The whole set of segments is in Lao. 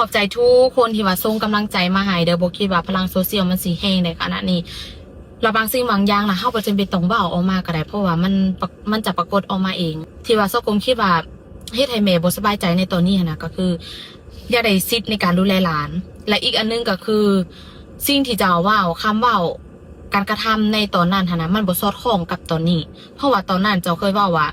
ຂອບໃຈທຸກຄົນທີ່ວ່າສົ່ງກຳລັງໃຈມາໃຫ້ເດີ. ບໍ່ຄິດວ່າພະລັງໂຊຊຽວມັນຊິແຮງໄດ້ຂະໜາດນີ້. ແລ້ວບາງສິ່ງບາງຢ່າງນະ ເຮົາບໍ່ຈຳເປັນຕ້ອງເວົ້າອອກມາກໍໄດ້, ເພາະວ່າມັນປະ ມັນຈະປາກົດອອກມາເອງ. ທີ່ວ່າຊອກກົມຄິດວ່າເຮັດໃຫ້ແມ່ບໍ່ສະບາຍໃຈໃນຕອນນີ້ຫັ້ນນະ ກໍຄືຢາກໄດ້ສິດໃນການດູແລຫຼານ. ແລະ ອີກອັນໜຶ່ງກໍຄື ສິ່ງທີ່ເຈົ້າເວົ້າ, ຄຳເວົ້າ, ການກະທຳໃນຕອນນັ້ນຫັ້ນນະ ມັນບໍ່ສອດຄ່ອງກັບຕອນນີ້. ເພາະວ່າຕອນນັ້ນເຈົ້າເຄີຍເວົ້າວ່າ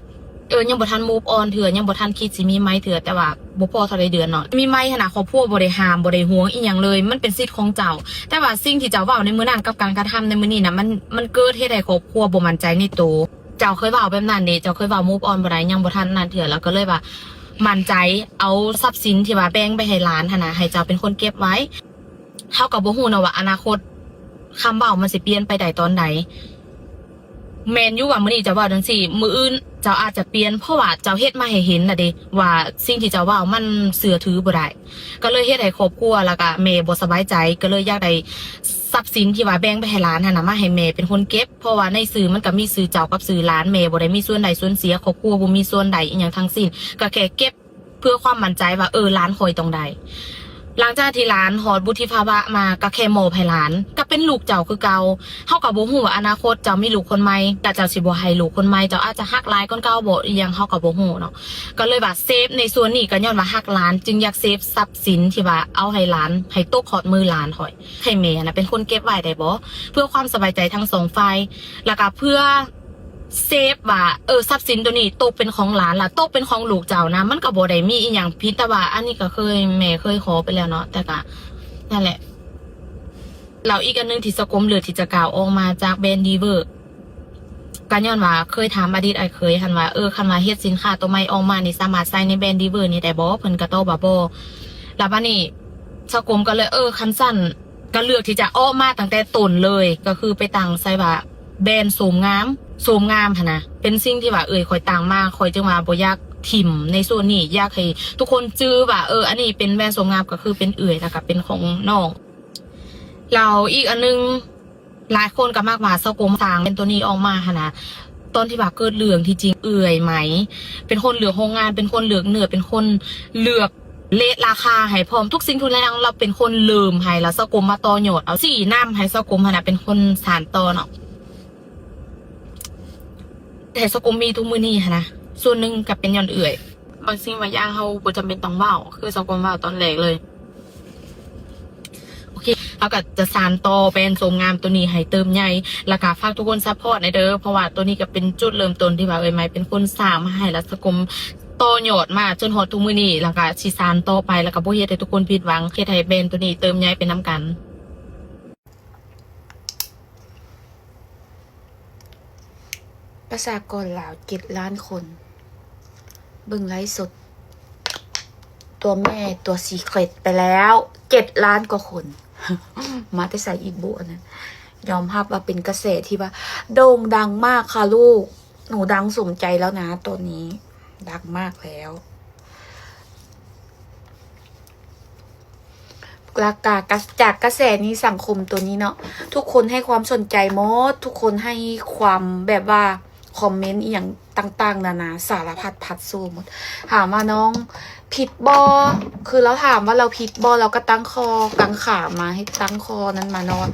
ເອີ ຍັງບໍ່ທັນ move on ເທື່ອ, ຍັງບໍ່ທັນຄິດຊິມີໃໝ່ເທື່ອ, ແຕ່ວ່າບໍ່ພໍເທົ່າໃດເດືອນເນາະ ມີໃໝ່ຫັ້ນນະ. ຄອບຄົວບໍ່ໄດ້ຫ້າມ, ບໍ່ໄດ້ຫວງອີ່ຫຍັງເລີຍ, ມັນເປັນສິດຂອງເຈົ້າ. ແຕ່ວ່າສິ່ງທີ່ເຈົ້າເວົ້າໃນມື້ນັ້ນກັບການກະທຳໃນມື້ນີ້ນະ ມັນ ມັນເກີດເຮັດໃຫ້ຄອບຄົວບໍ່ໝັ້ນໃຈໃນໂຕ. ເຈົ້າເຄີຍເວົ້າແບບນັ້ນເດ, ເຈົ້າເຄີຍເວົ້າ move on ບໍ່ໄດ້, ຍັງບໍ່ທັນນັ້ນເທື່ອ, ແລ້ວກໍເລີຍວ່າໝັ້ນໃຈເອົາຊັບສິນທີ່ວ່າແບ່ງໄປໃຫ້ຫຼານຫັ້ນນະ ໃຫ້ເຈົ້າເປັນຄົນເກັບໄວ້. ເຮົາກໍບໍ່ຮູ້ເນາະວ່າອະນາຄົດຄຳເວົ້າມັນຊິປ່ຽນໄປໄດ້ຕອນໃດ. ແມ່ນຢູ່ວ່າມື້ນີ້ເຈົ້າເວົ້າຈັ່ງຊີ້, ມື້ອື່ນເຈົ້າອາດຈະປ່ຽນ, ເພາະວ່າເຈົ້າເຮັດມາໃຫ້ເຫັນລະເດ ວ່າສິ່ງທີ່ເຈົ້າເວົ້າມັນເຊື່ອຖືບໍ່ໄດ້. ກໍເລີຍເຮັດໃຫ້ຄອບຄົວ ແລ້ວກະແມ່ບໍ່ສະບາຍໃຈ, ກໍເລີຍຢາກໄດ້ຊັບສິນທີ່ວ່າແບ່ງໄປໃຫ້ຫຼານຫັ້ນນະ ມາໃຫ້ແມ່ເປັນຄົນເກັບ, ເພາະວ່າໃນຊື່ມັນກໍມີຊື່ເຈົ້າກັບຊື່ຫຼານ, ແມ່ບໍ່ໄດ້ມີສ່ວນໄດ້ສ່ວນເສຍ, ຄອບຄົວບໍ່ມີສ່ວນໄດ້ອີ່ຫຍັງທັງສິ້ນ, ກໍແຄ່ເກັບ ເພື່ອຄວາມໝັ້ນໃຈວ່າ ເອີ ຫຼານຂ້ອຍຕ້ອງໄດ້. ຫຼັງຈາກທີ່ຫຼານຮອດວຸດທິພາວະມາ ກໍແຄ່ມອບໃຫ້ຫຼານ, ກໍເປັນລູກເຈົ້າຄືເກົ່າ. ເຮົາກໍບໍ່ຮູ້ວ່າອະນາຄົດເຈົ້າມີລູກຄົນໃໝ່ ແລ້ວເຈົ້າຊິບໍ່ໃຫ້ລູກຄົນໃໝ່, ເຈົ້າອາດຈະຮັກຫຼາຍກວ່າເກົ່າບໍ ອີ່ຫຍັງ ເຮົາກໍບໍ່ຮູ້ເນາະ. ກໍເລີຍວ່າເຊບໃນສ່ວນນີ້ ກໍຍ້ອນວ່າຮັກຫຼານ ຈຶ່ງຢາກເຊບຊັບສິນທີ່ວ່າເອົາໃຫ້ຫຼານ ໃຫ້ຕົກຮອດມືຫຼານຂ້ອຍ, ໃຫ້ແມ່ນະເປັນຄົນເກັບໄວ້ໄດ້ບໍ່ ເພື່ອຄວາມສະບາຍໃຈທັງສອງຝ່າຍ, ແລ້ວກໍເພື່ອ ເຊບວ່າ ເອີ ຊັບສິນໂຕນີ້ຕົກເປັນຂອງຫຼານ ລະຕົກເປັນຂອງລູກເຈົ້ານະ, ມັນກໍບໍ່ໄດ້ມີອີ່ຫຍັງຜິດ. ແຕ່ວ່າອັນນີ້ກໍເຄີຍ ແມ່ເຄີຍຂໍໄປແລ້ວເນາະ, ແຕ່ກໍນັ້ນແຫຼະ. ແລ້ວອີກອັນໜຶ່ງທີ່ສາກົມເລືອກທີ່ຈະກ້າວອອກມາຈາກແບຣນດີເວີ ກໍຍ້ອນວ່າເຄີຍຖາມອະດີດອ້າຍເຂີຍຫັ້ນວ່າ ເອີ ຄັນວ່າເຮັດສິນຄ້າໂຕໃໝ່ອອກມານີ້ ສາມາດໃສ່ໃນແບຣນດີເວີນີ້ໄດ້ບໍ່? ເພິ່ນກໍຕອບວ່າບໍ່. ແລ້ວບາດນີ້ສາກົມກໍເລີຍ ເອີ ຄັນຊັ້ນ ກໍເລືອກທີ່ຈະອອກມາຕັ້ງແຕ່ຕົ້ນເລີຍ, ກໍຄືໄປຕັ້ງໃສ່ວ່າ ແບຣນໂສມງາມ, ໂສມງາມຫັ້ນນະ ເປັນສິ່ງທີ່ວ່າເອື້ອຍຂ້ອຍຕັ້ງມາ, ຂ້ອຍຈຶ່ງວ່າບໍ່ຢາກຖິ້ມໃນສ່ວນນີ້, ຢາກໃຫ້ທຸກຄົນຈື່ວ່າ ເອີ ອັນນີ້ເປັນແບຣນໂສມງາມ ກໍຄືເປັນເອື້ອຍ ແລ້ວກໍເປັນຂອງນ້ອງ. ແລ້ວອີກອັນໜຶ່ງ ຫຼາຍຄົນກໍມັກວ່າສາກົມສ້າງແບຣນໂຕນີ້ອອກມາຫັ້ນນະ, ຕອນທີ່ວ່າເກີດເລື່ອງ ທີ່ຈິງເອື້ອຍໄໝເປັນຄົນເລືອກໂຮງງານ, ເປັນຄົນເລືອກເນື້ອ, ເປັນຄົນເລືອກເລດລາຄາໃຫ້ພ້ອມ, ທຸກສິ່ງທຸກຢ່າງລາວເປັນຄົນເລີ່ມໃຫ້, ແລ້ວສາກົມມາຕໍ່ຍອດເອົາ, ຊີ້ນຳໃຫ້ສາກົມຫັ້ນນະເປັນຄົນສານຕໍ່ເນາະ. ແຕ່ສາກົມມີທຸກມື້ນີ້ຫັ້ນນະ ສ່ວນໜຶ່ງກໍເປັນຍ້ອນເອື້ອຍ. ບາງສິ່ງບາງຢ່າງເຮົາບໍ່ຈຳເປັນຕ້ອງເວົ້າ, ຄືສາກົມເວົ້າຕອນແລກເລີຍ. ໂອເຄ ເຮົາກໍຈະສານຕໍ່ແບຣນໂສມງາມໂຕນີ້ໃຫ້ເຕີບໃຫຍ່, ແລ້ວກໍຝາກທຸກຄົນຊັບພອດແດ່ເດີ, ເພາະວ່າໂຕນີ້ກໍເປັນຈຸດເລີ່ມຕົ້ນທີ່ວ່າເອື້ອຍໄໝເປັນຄົນສ້າງມາໃຫ້, ແລ້ວສາກົມຕໍ່ຍອດມາຈົນຮອດທຸກມື້ນີ້, ແລ້ວກໍຊິສານຕໍ່ໄປ, ແລ້ວກໍບໍ່ເຮັດໃຫ້ທຸກຄົນຜິດຫວັງ, ເຮັດໃຫ້ແບຣນໂຕນີ້ເຕີບໃຫຍ່ໄປນຳກັນ. ປະຊາກອນລາວເຈັດລ້ານຄົນ ເບິ່ງໄລຟ໌ສົດຕົວແມ່ຕົວຊີເຄຣັດໄປແລ້ວເຈັດລ້ານກວ່າຄົນ. ມາແຕ່ໃສອີກບຸອັນນັ້ນ? ຍອມຮັບວ່າເປັນກະແສທີ່ວ່າໂດ່ງດັງມາກຄ່ະລູກ. ໜູດັງສົມໃຈແລ້ວນະ ຕອນນີ້ດັງມາກແລ້ວ. ລະກະ ກະ ຈາກກະແສໃນສັງຄົມໂຕນີ້ເນາະ ທຸກຄົນໃຫ້ຄວາມສົນໃຈໝົດ, ທຸກຄົນໃຫ້ຄວາມແບບວ່າຄອມເມັນອີ່ຫຍັງຕ່າງໆນານາ ສາລະພັດພັດໂສໝົດ. ຖາມວ່ານ້ອງຜິດບໍ່? ຄືລາວຖາມວ່າລາວຜິດບໍ່? ລາວກໍຕັ້ງຂໍ້ກັງຂາມາ ໃຫ້ຕັ້ງຂໍ້ນັ້ນມາເນາະ.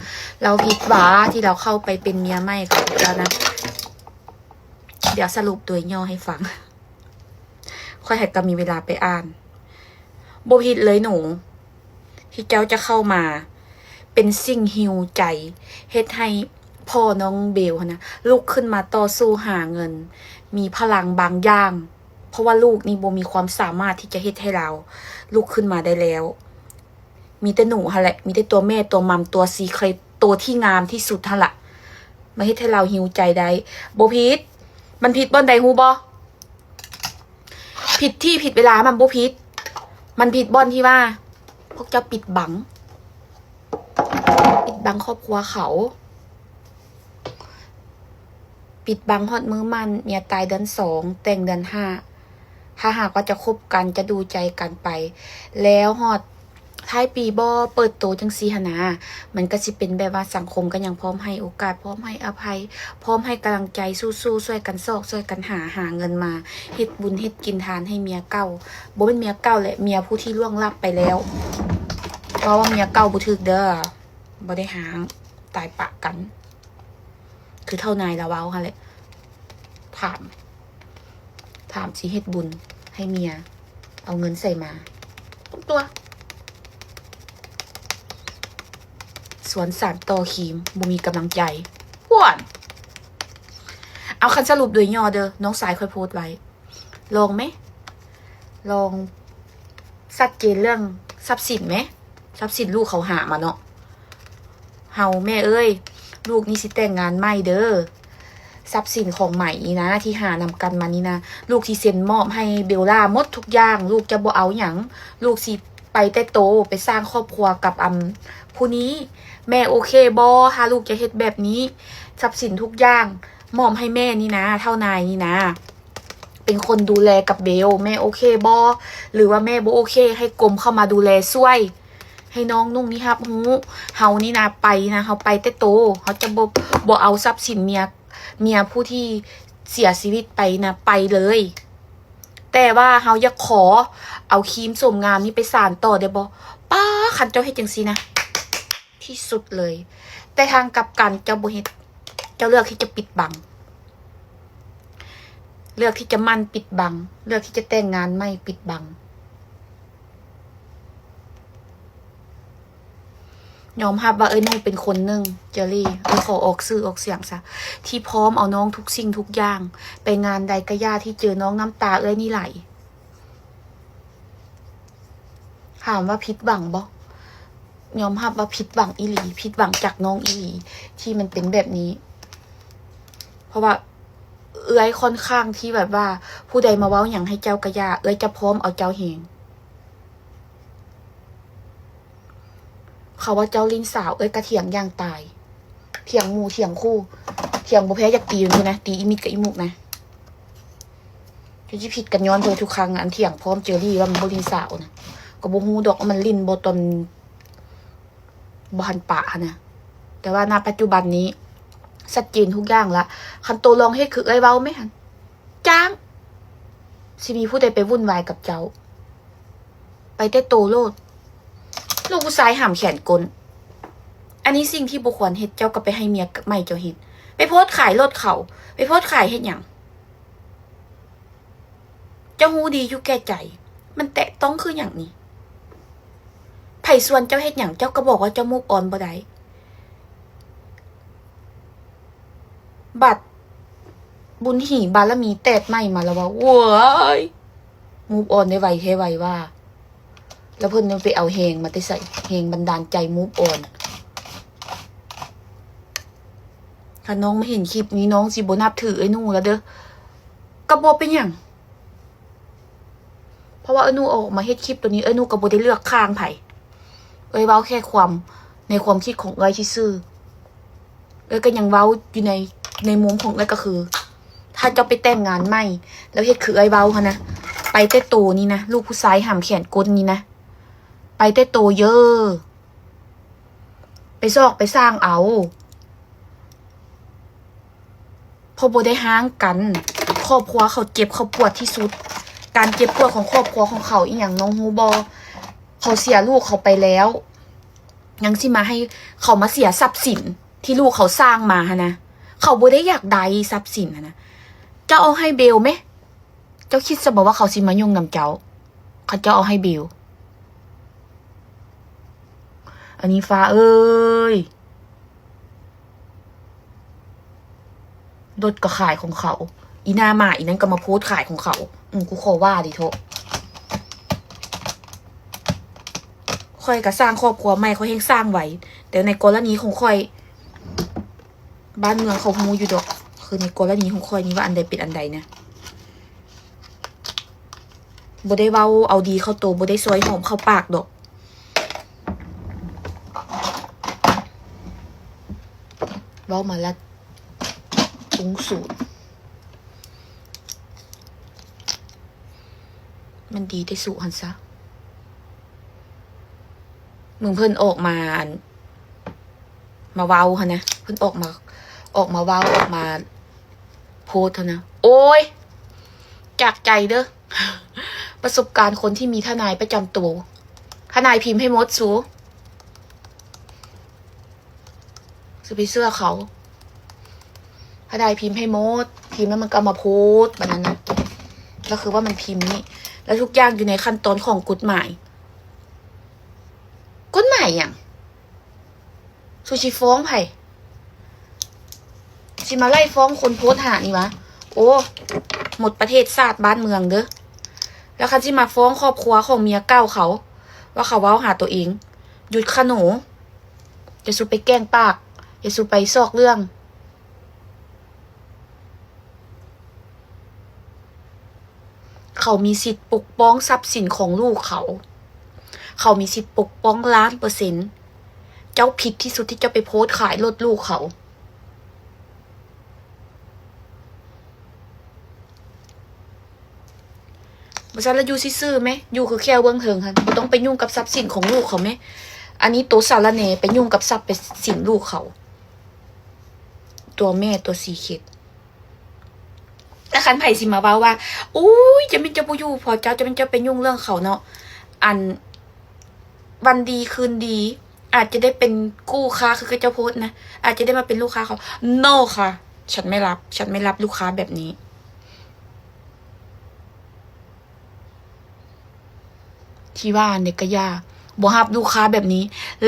ລາວຜິດຫວາທີ່ລາວເຂົ້າໄປເປັນເມຍໃໝ່ຂອງລາວນະ? ດຽວສະຫຼຸບໂດຍຫຍໍ້ໃຫ້ຟັງ. ຂ້ອຍຫາກໍມີເວລາໄປອ່ານ. ບໍ່ຜິດເລີຍໜູ ທີ່ເຈົ້າຈະເຂົ້າມາເປັນສິ່ງຮີວໃຈ ເຮັດໃຫ້ພໍ່ນ້ອງເບວຫັ້ນນະ ລຸກຂຶ້ນມາຕໍ່ສູ້ຫາເງິນ ມີພະລັງບາງຢ່າງ, ເພາະວ່າລູກນີ້ບໍ່ມີຄວາມສາມາດທີ່ຈະເຮັດໃຫ້ລາວລຸກຂຶ້ນມາໄດ້ແລ້ວ. ມີແຕ່ໜູຫັ້ນແຫຼະ ມີແຕ່ຕົວແມ່ ຕົວມັມ ຕົວຊີເຄຣັດ ຕົວທີ່ງາມທີ່ສຸດຫັ້ນລະ ມາເຮັດໃຫ້ລາວຫິວໃຈໄດ້. ບໍ່ຜິດ. ມັນຜິດບ່ອນໃດຮູ້ບໍ່? ຜິດທີ່ຜິດເວລາ ມັນບໍ່ຜິດ. ມັນຜິດບ່ອນທີ່ວ່າ ພວກເຈົ້າປິດບັງ ປິດບັງຄອບຄົວເຂົາ. ປິດບັງຮອດມື້ໝັ້ນ ເມຍຕາຍເດືອນສອງ ແຕ່ງເດືອນຫ້າ. ຖ້າຫາກວ່າຈະຄົບກັນ ຈະດູໃຈກັນໄປ ແລ້ວຮອດ ທ້າຍປີບໍ່ເປີດໂຕຈັ່ງຊີ້ຫັ້ນນະ ມັນກໍຊິເປັນແບບວ່າສັງຄົມກໍຍັງພ້ອມໃຫ້ໂອກາດ, ພ້ອມໃຫ້ອະໄພ, ພ້ອມໃຫ້ກຳລັງໃຈ, ສູ້ໆ ຊ່ວຍກັນຊອກ, ຊ່ວຍກັນຫາ, ຫາເງິນມາເຮັດບຸນເຮັດກິນທານໃຫ້ເມຍເກົ່າ. ບໍ່ແມ່ນເມຍເກົ່າແຫຼະ, ເມຍຜູ້ທີ່ລ່ວງລັບໄປແລ້ວ. ເວົ້າວ່າເມຍເກົ່າບໍ່ຖືກເດີ້, ບໍ່ໄດ້ຮ້າງ, ຕາຍປະກັນ. ຄືເຖົ້ານາຍລາວເວົ້າຫັ້ນແຫຼະ. ຖາມ, ຖາມຊິເຮັດບຸນໃຫ້ເມຍເອົາເງິນໃສ່ມາ. ຕົວະ ສວນສານຕໍ່ຄຣີມ ບໍ່ມີກຳລັງໃຈ. ພວນ ເອົາ ຄັນສະຫຼຸບໂດຍຫຍໍ້ເດີ້, ນ້ອງຊາຍຂ້ອຍໂພສໄວ້. ລອງແມ? ລອງຊັດເຈນເລື່ອງຊັບສິນແມ? ຊັບສິນລູກເຂົາຫາມາເນາະ. ເຮົາ ແມ່ເອີຍ, ລູກນີ້ຊິແຕ່ງງານໃໝ່ເດີ້. ຊັບສິນຂອງໃໝນີ້ນະ ທີ່ຫານຳກັນມານີ້ນະ, ລູກຊິເຊັນມອບໃຫ້ເບວລາໝົດທຸກຢ່າງ. ລູກຈະບໍ່ເອົາຫຍັງ. ລູກຊິໄປແຕ່ໂຕ, ໄປສ້າງຄອບຄົວກັບ ອຳ ຜູ້ນີ້. ແມ່ໂອເຄບໍ່ ຖ້າລູກຈະເຮັດແບບນີ້? ຊັບສິນທຸກຢ່າງມອບໃຫ້ແມ່ນີ້ນະ, ເຖົ້ານາຍນີ້ນະ ເປັນຄົນດູແລກັບເບວ. ແມ່ໂອເຄບໍ່? ຫຼືວ່າແມ່ບໍ່ໂອເຄ ໃຫ້ກົມເຂົ້າມາດູແລຊ່ວຍ. ໃຫ້ນ້ອງນຸ່ງນີ້ຮັບຮູ້, ເຮົານີ້ນະໄປນະ, ເຮົາໄປແຕ່ໂຕ, ເຮົາຈະບໍ່ ບໍ່ເອົາຊັບສິນເມຍ, ເມຍຜູ້ທີ່ເສຍຊີວິດໄປນະ ໄປເລີຍ. ແຕ່ວ່າເຮົາຢາກຂໍເອົາຄຣີມໂສມງາມນີ້ໄປສານຕໍ່ໄດ້ບໍ່? ປ້າ ຄັນເຈົ້າເຮັດຈັ່ງຊີ້ນະ ທີ່ສຸດເລີຍ. ແຕ່ທາງກັບກັນເຈົ້າບໍ່ເຮັດ, ເຈົ້າເລືອກທີ່ຈະປິດບັງ, ເລືອກທີ່ຈະໝັ່ນປິດບັງ, ເລືອກທີ່ຈະແຕ່ງງານໃໝ່ປິດບັງ. ຍອມຮັບວ່າເອື້ອຍໜູເປັນຄົນໜຶ່ງ ເຈີຣີ ເອື້ອຍຂໍອອກຊື່ອອກສຽງຊະ ທີ່ພ້ອມເອົານ້ອງທຸກສິ່ງທຸກຢ່າງ. ໄປງານໃດກະຢ່າທີ່ເຈີນ້ອງນ້ຳຕາເອື້ອຍນີ້ໄຫຼ. ຖາມວ່າຜິດຫວັງບໍ່? ຍອມຮັບວ່າຜິດຫວັງອີ່ຫຼີ, ຜິດຫວັງຈາກນ້ອງອີ່ຫຼີ ທີ່ມັນເປັນແບບນີ້. ເພາະວ່າເອື້ອຍຂ້ອນຂ້າງທີ່ແບບວ່າ ຜູ້ໃດມາເວົ້າຫຍັງໃຫ້ເຈົ້າກະຢ່າ, ເອື້ອຍຈະພ້ອມເອົາເຈົ້າແຮງ. ເຂົາວ່າເຈົ້າຫຼິ້ນສາວ, ເອື້ອຍກະຖຽງຢ່າງຕາຍ. ຖຽງໝູ່ຖຽງຄູ່, ຖຽງບໍ່ແພ້ຢາກຕີມັນພຸ້ນນະ, ຕີອີ່ມິດກັບອີ່ມຸກນະ. ຈົນຊິຜິດກັນຍ້ອນເພິ່ນທຸກຄັ້ງ ອັນຖຽງພ້ອມເຈີຣີວ່າມັນບໍ່ຫຼິ້ນສາວນະ. ກໍບໍ່ຮູ້ດອກວ່າມັນຫຼິ້ນບໍ່ ຕອນບໍ່ທັນປະຫັ້ນນະ. ແຕ່ວ່ານະປັດຈຸບັນນີ້ຊັດເຈນທຸກຢ່າງລະ. ຄັນໂຕລອງເຮັດຄືເອື້ອຍເວົ້າແມ່ຫັ້ນ ຈ້າງ, ຊິມີຜູ້ໃດໄປວຸ່ນວາຍກັບເຈົ້າ. ໄປແຕ່ໂຕໂລດ. ລູກຜູ້ຊາຍຫາມແຂນກົ້ນ. ອັນນີ້ສິ່ງທີ່ບໍ່ຄວນເຮັດ, ເຈົ້າກໍໄປໃຫ້ເມຍໃໝ່ເຈົ້າເຮັດ. ໄປໂພສຂາຍລົດເຂົາ, ໄປໂພສຂາຍເຮັດຫຍັງ? ເຈົ້າຮູ້ດີຢູ່ແກ່ໃຈ, ມັນແຕະຕ້ອງຄືຫຍັງນີ້? ໃຜຊວນເຈົ້າເຮັດຫຍັງ, ເຈົ້າກໍບອກວ່າເຈົ້າ move on ບໍ່ໄດ້. ບັດບຸນຫີບາລະມີແຕກໃໝ່ມາແລ້ວວ່າ ໂອ້ຍ move on ໄດ້ໄວແທ້ໄວວ່າ. ແລ້ວເພິ່ນໄປເອົາແຮງມາແຕ່ໃສ? ແຮງບັນດານໃຈ move on. ຄັນນ້ອງມາເຫັນຄລິບນີ້ ນ້ອງຊິບໍ່ນັບຖືເອື້ອຍໜູແລ້ວເດີ້. ກໍບໍ່ເປັນຫຍັງ. ເພາະວ່າເອື້ອຍໜູອອກມາເຮັດຄລິບໂຕນີ້ ເອື້ອຍໜູກໍບໍ່ໄດ້ເລືອກຂ້າງໃຜ. ເອື້ອຍເວົ້າແຄ່ຄວາມ ໃນຄວາມຄິດຂອງເອື້ອຍຊື່ໆ. ເອື້ອຍກໍຍັງເວົ້າຢູ່ໃນ ໃນມຸມຂອງເອື້ອຍກໍຄື ຖ້າເຈົ້າໄປແຕ່ງງານໃໝ່ ແລ້ວເຮັດຄືເອື້ອຍເວົ້າຫັ້ນນະ ໄປແຕ່ໂຕນີ້ນະ ລູກຜູ້ຊາຍຫາມແຂນກົ້ນນີ້ນະ ໄປແຕ່ໂຕເດີ້ ໄປຊອກໄປສ້າງເອົາ. ເພາະບໍ່ໄດ້ຮ້າງກັນ ຄອບຄົວເຂົາເຈັບເຂົາປວດທີ່ສຸດ. ການເຈັບປວດຂອງຄອບຄົວຂອງເຂົາອີ່ຫຍັງ ນ້ອງຮູ້ບໍ່? ເຂົາເສຍລູກເຂົາໄປແລ້ວ ຍັງຊິມາໃຫ້ເຂົາມາເສຍຊັບສິນທີ່ລູກເຂົາສ້າງມາຫັ້ນນະ. ເຂົາບໍ່ໄດ້ຢາກໄດ້ຊັບສິນຫັ້ນນະ. ເຈົ້າເອົາໃຫ້ເບວແມ? ເຈົ້າຄິດຊະບໍ່ວ່າເຂົາຊິມາຫຍຸ້ງນຳເຈົ້າ ຄັນເຈົ້າເອົາໃຫ້ເບວ? ອັນນີ້ຟ້າເອີຍ ລົດກໍຂາຍຂອງເຂົາ ອີໜ້າໝາອີນັ້ນກໍມາໂພສຂາຍຂອງເຂົາ. ອືມ ກູຂໍວ່າເດເທາະ ຂ້ອຍກໍສ້າງຄອບຄົວໃໝ່ ຂ້ອຍແຮ່ງສ້າງໄວ ແຕ່ໃນກໍລະນີຂອງຂ້ອຍ ບ້ານເມືອງເຂົາຮູ້ຢູ່ດອກ ຄືໃນກໍລະນີຂອງຂ້ອຍນີ້ວ່າອັນໃດເປັນອັນໃດນະ. ບໍ່ໄດ້ເວົ້າເອົາດີເຂົ້າໂຕ ບໍ່ໄດ້ຊອຍຫອມເຂົ້າປາກດອກ ເວົ້າມາລັດປຸງສູນ ມັນດີແຕ່ສຸຫັ້ນຊະ. ມື້ເພິ່ນອອກມາ ອັນ ມາເວົ້າຫັ້ນນະ ເພິ່ນອອກມາ ອອກມາເວົ້າ ອອກມາໂພສຫັ້ນນະ ໂອ້ຍ ຈາກໃຈເດີ້ ປະສົບການຄົນທີ່ມີທະນາຍປະຈຳໂຕ ທະນາຍພິມໃຫ້ໝົດ ສູ ຊິໄປເຊື່ອເຂົາ. ທະນາຍພິມໃຫ້ໝົດ ພິມແລ້ວມັນກໍເອົາມາໂພສ ບາດນັ້ນນະ ກໍຄືວ່າມັນພິມນີ້ ແລ້ວທຸກຢ່າງຢູ່ໃນຂັ້ນຕອນຂອງກົດໝາຍ. ກົດໝາຍຫຍັງ? ສູຊິຟ້ອງໃຜ? ຊິມາໄລ່ຟ້ອງຄົນໂພສຫານີ້ຫວາ? ໂອ້ ໝົດປະເທດຊາດບ້ານເມືອງເດີ້. ແລ້ວຄັນຊິມາຟ້ອງຄອບຄົວຂອງເມຍເກົ່າເຂົາ ວ່າເຂົາເວົ້າຫາໂຕເອງ, ຢຸດຂະໜູ. ຢ່າສູ່ໄປແກ່ງປາກ, ຢ່າສູ່ໄປຊອກເລື່ອງ. ເຂົາມີສິດປົກປ້ອງຊັບສິນຂອງລູກເຂົາ. ເຂົາມີສິດປົກປ້ອງລ້ານເປີເຊັນ. ເຈົ້າຜິດທີ່ສຸດທີ່ເຈົ້າໄປໂພສຂາຍລົດລູກເຂົາ. ບໍ່ຊັ້ນລະຢູ່ຊື່ໆແມະ, ຢູ່ຄືແຂ້ວເບື້ອງເທິງຫັ້ນ, ບໍ່ຕ້ອງໄປຫຍຸ້ງກັບຊັບສິນຂອງລູກເຂົາແມະ. ອັນນີ້ໂຕສາລະແໜໄປຫຍຸ້ງກັບຊັບສິນລູກເຂົາ. ຕົວແມ່ຕົວສີເຂັດ. ແລ້ວຄັນໃຜຊິມາເວົ້າວ່າ ໂອ້ຍ ຈະແມ່ນເຈົ້າບໍ່ຢູ່ພໍເຈົ້າ, ຈະແມ່ນເຈົ້າໄປຫຍຸ້ງເລື່ອງເຂົາເນາະ. ອັນ ວັນດີຄືນດີ ອາດຈະໄດ້ເປັນຄູ່ຄ້າຄືເຂົາເຈົ້າໂພສນະ, ອາດຈະໄດ້ມາເປັນລູກຄ້າເຂົາ. No ຄ່ະ, ສັນໄມ່ຮັບ, ສັນໄມ່ຮັບລູກຄ້າແບບນີ້. ທີ່ວ່ານີ້ກະຢ່າ, ບໍ່ຮັບລູກຄ້າແບບນີ້.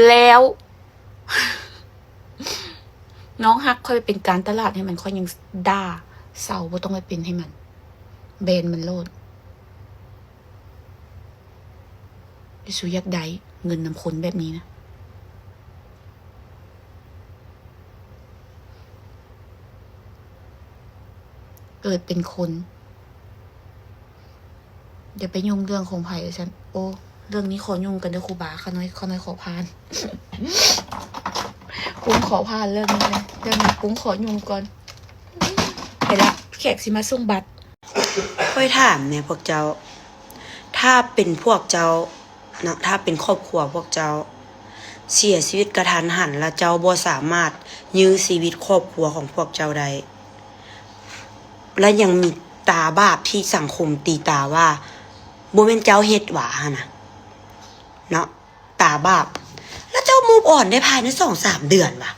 ແລ້ວ ນ້ອງຮັກຂ້ອຍເປັນການຕະຫຼາດໃຫ້ມັນ, ຂ້ອຍຍັງດ່າເຊົາ, ບໍ່ຕ້ອງໄປເປັນໃຫ້ມັນ, ແບນມັນໂລດ. ແຕ່ສູຢາກໄດ້ເງິນນຳຄົນແບບນີ້ນະ. ເກີດເປັນຄົນ ຢ່າໄປຫຍຸ້ງເລື່ອງຂອງໃຜວ່າຊັ້ນ. ໂອ້ ເລື່ອງນີ້ຂໍຫຍຸ້ງກ່ອນເດີ້ຄູບາ, ຂ້ານ້ອຍ, ຂ້ານ້ອຍຂໍຜ່ານ. ປຸ້ມຂໍຜ່ານເລື່ອງນີ້ເລີຍ, ເລື່ອງນີ້ປຸ້ມຂໍຫຍຸ້ງກ່ອນ. ໄປລະ, ແຂກຊິມາສົ່ງບັດ. ຂ້ອຍຖາມແດ່ພວກເຈົ້າ, ຖ້າເປັນພວກເຈົ້າເນາະ, ຖ້າເປັນຄອບຄົວພວກເຈົ້າເສຍຊີວິດກະທັນຫັນ ແລະ ເຈົ້າບໍ່ສາມາດຢື້ຊີວິດຄອບຄົວຂອງພວກເຈົ້າໄດ້ ແລະ ຍັງມີຕາບາບທີ່ສັງຄົມຕີຕາວ່າບໍ່ແມ່ນເຈົ້າເຮັດຫວາຫັ້ນນະ ເນາະ, ຕາບາບ, ແລ້ວເຈົ້າ move on ໄດ້ພາຍໃນສອງສາມເດືອນຫວາ?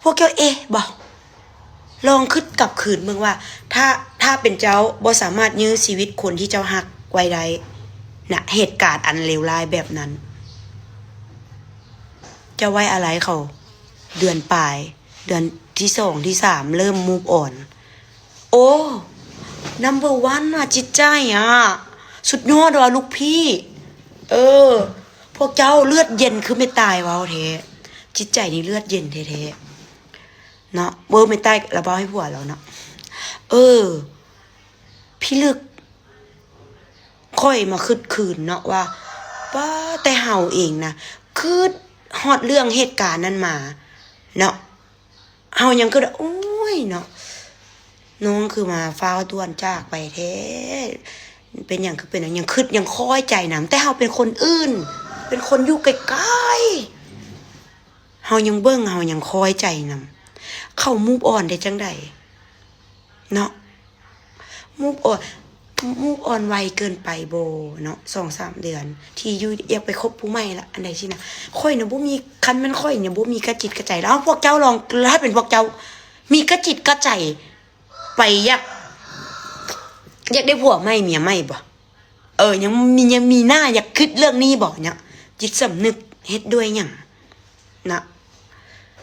ພວກເຈົ້າເອະບໍ່? ລອງຄິດກັບຄືນເບິ່ງວ່າ ຖ້າ, ຖ້າເປັນເຈົ້າບໍ່ສາມາດຢື້ຊີວິດຄົນທີ່ເຈົ້າຮັກໄວ້ໄດ້ນະ, ເຫດການອັນເລວຮ້າຍແບບນັ້ນ, ເຈົ້າໄວ້ອາໄລເຂົາເດືອນປາຍ, ເດືອນທີສອງ ທີສາມ ເລີ່ມ move on. ໂອ້ number one ອະ, ຈິດໃຈອະ ສຸດຍອດວ່າລູກພີ່. ເອີ ພວກເຈົ້າເລືອດເຢັນຄືແມ່ຕາຍເວົ້າແທ້, ຈິດໃຈນີ້ເລືອດເຢັນແທ້ໆເນາະ. ເອີ ແມ່ຕາຍລະເວົ້າໃຫ້ຜົວລາວເນາະ. ເອີ ພິລຶກ ຂ້ອຍມາຄິດຄືນເນາະວ່າ ປ້າ ແຕ່ເຮົາເອງນະ ຄິດຮອດເລື່ອງເຫດການນັ້ນມາເນາະ. ເຮົາຍັງຄິດວ່າ ໂອ້ຍເນາະ ນ້ອງຄືມາຟ້າວດ່ວນຈາກໄປແທ້, ເປັນຫຍັງຄືເປັນຫຍັງ, ຍັງຄິດຍັງຄອຍໃຈນຳ. ແຕ່ເຮົາເປັນຄົນອື່ນ, ເປັນຄົນຢູ່ໄກໆ, ເຮົາຍັງເບິ່ງ, ເຮົາຍັງຄອຍໃຈນຳ. ເຂົາ move on ໄດ້ຈັ່ງໃດເນາະ? Move on, move on ໄວເກີນໄປບໍ່ເນາະ ສອງສາມເດືອນ ທີ່ຢູ່ຢາກໄປຄົບຜູ້ໃໝ່ລະ ອັນໃດຊີ້ນະ. ຂ້ອຍນະບໍ່ມີ, ຄັນແມ່ນຂ້ອຍນະບໍ່ມີກະຈິດກະໃຈລະ. ເອົາ ພວກເຈົ້າລອງ, ຖ້າເປັນພວກເຈົ້າມີກະຈິດກະໃຈໄປຢາກ, ຢາກໄດ້ຜົວໃໝ່ເມຍໃໝ່ບໍ່? ເອີ ຍັງມີ, ຍັງມີໜ້າຢາກຄິດເລື່ອງນີ້ບໍ່ເນາະ? ຈິດສຳນຶກເຮັດດ້ວຍຫຍັງນະ?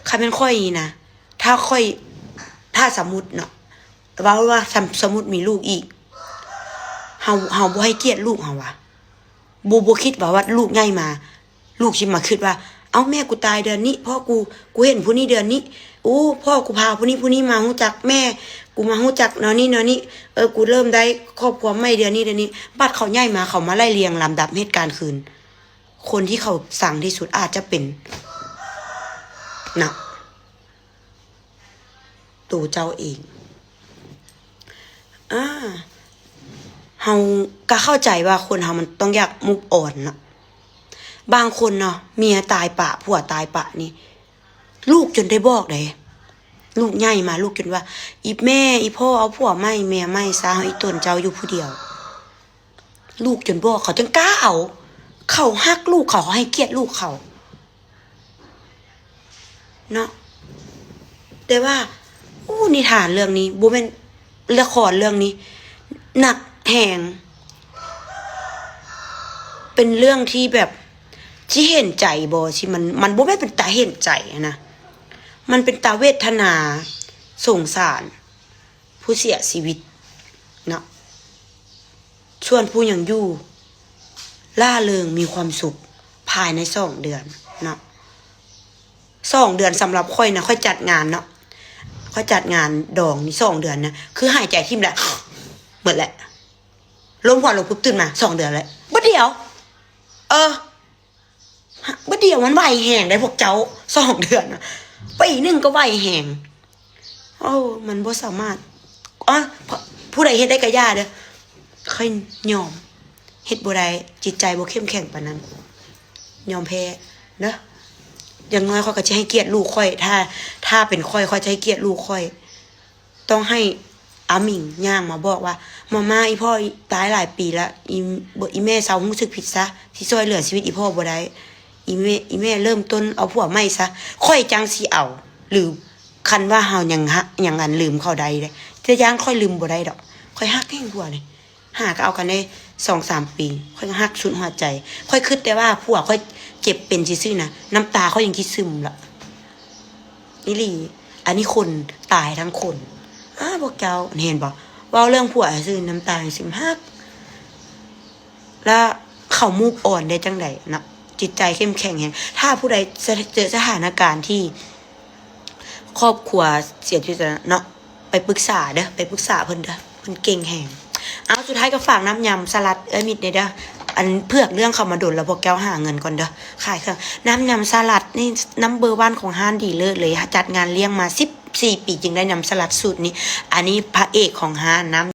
ຄັນແມ່ນຂ້ອຍນີ້ນະ, ຖ້າຂ້ອຍ, ຖ້າສຳມຸດເນາະ, ເວົ້າວ່າ ສຳ, ສຳມຸດມີລູກອີກ, ເຮົາ, ເຮົາບໍ່ໃຫ້ກຽດລູກເຮົາຫວາ? ບໍ່, ບໍ່ຄິດຫວາວ່າລູກໃຫຍ່ມາ ລູກຊິມາຄິດວ່າ ເອົ້າ ແມ່ກູຕາຍເດືອນນີ້, ພໍ່ກູ, ກູເຫັນຜູ້ນີ້ເດືອນນີ້, ໂອ້ ພໍ່ກູພາຜູ້ນີ້ຜູ້ນີ້ມາຮູ້ຈັກ, ແມ່ກູມາຮູ້ຈັກແນວນີ້ແນວນີ້, ເອີ ກູເລີ່ມໄດ້ຄອບຄົວໃໝ່ເດືອນນີ້ເດືອນນີ້. ບັດເຂົາໃຫຍ່ມາ ເຂົາມາໄລ່ລຽງລຳດັບເຫດການຄືນ, ຄົນທີ່ເຂົາຊັງທີ່ສຸດອາດຈະເປັນນະ ໂຕເຈົ້າເອງ. ອາ ເຮົາກະເຂົ້າໃຈວ່າຄົນເຮົາມັນຕ້ອງຢາກ move on ເນາະ, ບາງຄົນເນາະ ເມຍຕາຍປະ ຜົວຕາຍປະນີ້ ລູກຈົນໄດ້ບອກເດ້ ລູກໃຫຍ່ມາ ລູກຈົນວ່າ ອີແມ່ ອີພໍ່ ເອົາຜົວໃໝ່ ເມຍໃໝ່ຊະ ອີຕົນເຈົ້າຢູ່ຜູ້ດຽວ. ລູກຈົນບອກ ເຂົາຈັ່ງກ້າເອົາ. ເຂົາຮັກລູກເຂົາ ເຂົາໃຫ້ກຽດລູກເຂົາເນາະ. ແຕ່ວ່າ ໂອ້ ນິທານເລື່ອງນີ້ ບໍ່ແມ່ນ ລະຄອນເລື່ອງນີ້ ໜັກແຮງ. ເປັນເລື່ອງທີ່ແບບ ຊິເຫັນໃຈບໍ່ ຊິ ມັນ ມັນບໍ່ແມ່ນເປັນຕາເຫັນໃຈນະ ມັນເປັນຕາເວດທະນາ ສົງສານຜູ້ເສຍຊີວິດເນາະ. ສ່ວນຜູ້ຍັງຢູ່ ລ່າເລີງ ມີຄວາມສຸກ ພາຍໃນສອງເດືອນເນາະ. ສອງເດືອນສຳລັບຂ້ອຍນະ ຂ້ອຍຈັດງານເນາະ ຂ້ອຍຈັດງານດອງນີ້ ສອງເດືອນນະ ຄືຫາຍໃຈຖິ້ມແຫຼະ ໝົດແຫຼະ ລົມຄວັນລົງປຸບ ຕື່ນມາ ສອງເດືອນແລ້ວ ບາດດຽວ ເອີ ບາດດຽວ ມັນໄວແຮງໃດພວກເຈົ້າ ສອງເດືອນນະ ປີໜຶ່ງກໍໄວແຮງ. ໂອ້ ມັນບໍ່ສາມາດ ອາ ຜູ້ໃດເຮັດໄດ້ກໍຢ່າເດີ ຂ້ອຍຍອມ ເຮັດບໍ່ໄດ້ ຈິດໃຈບໍ່ເຂັ້ມແຂງປານນັ້ນ ຍອມແພ້ເດີ. ຢ່າງໜ້ອຍຂ້ອຍກໍຈະໃຫ້ກຽດລູກຂ້ອຍ ຖ້າ ຖ້າເປັນຂ້ອຍ ຂ້ອຍຈະໃຫ້ກຽດລູກຂ້ອຍ. ຕ້ອງໃຫ້ອາມິງຍ່າງມາບອກວ່າ ມາມ່າ ອີພໍ່ຕາຍຫຼາຍປີລະ ອີ ອີແມ່ເຊົາຮູ້ສຶກຜິດຊະ ຊິຊ່ອຍເຫຼືອຊີວິດອີພໍ່ບໍ່ໄດ້ ອີແມ່ ອີແມ່ເລີ່ມຕົ້ນເອົາຜົວໃໝ່ຊະ ຂ້ອຍຈັ່ງຊິເອົາ ຫຼື ຄັນວ່າເຮົາຍັງຮັກ ຍັງອັນລືມເຂົາໄດ້ເດ້ ແຕ່ຢ້ານຂ້ອຍລືມບໍ່ໄດ້ດອກ ຂ້ອຍຮັກແຮງຜົວນີ້ ຫາກໍເອົາກັນໄດ້ສອງສາມປີ ຂ້ອຍກໍຮັກສຸດຫົວໃຈ ຂ້ອຍຄິດແຕ່ວ່າຜົວຂ້ອຍເຈັບເປັນຊື່ໆນະ ນ້ຳຕາຂ້ອຍຍັງຊິຊຶມລະ ອີ່ຫຼີ ອັນນີ້ຄົນຕາຍທັງຄົນ ອາ ພວກເຈົ້າເຫັນບໍ່ ເວົ້າເລື່ອງຜົວຊື່ນ້ຳຕາຍັງຊຶມ ຮັກ ລະເຂົາ move on ໄດ້ຈັ່ງໃດເນາະ ຈິດໃຈເຂັ້ມແຂງແຮງ ຖ້າຜູ້ໃດເຈີສະຖານະການທີ່ຄອບຄົວເສຍຊີວິດເນາະ ໄປປຶກສາເດີ ໄປປຶກສາເພິ່ນເດີ ເພິ່ນເກັ່ງແຮງ. ເອົາ ສຸດທ້າຍກໍຝາກນ້ຳຍຳສະຫຼັດເອື້ອຍມິດແດ່ເດີ ອັນເຜືອກເລື່ອງເຂົ້າມາດົນແລ້ວ ພວກເຈົ້າຫາເງິນກ່ອນເດີ ຂາຍເຄື່ອງ ນ້ຳຍຳສະຫຼັດນີ້ number one ຂອງຮ້ານດີເລີດເລີຍ ຈັດງານລ້ຽງມາສິບສີ່ປີ ຈຶ່ງໄດ້ນ້ຳສະຫຼັດສູດນີ້ ອັນນີ້ພະເອກຂອງຮ້ານ ນ້ຳ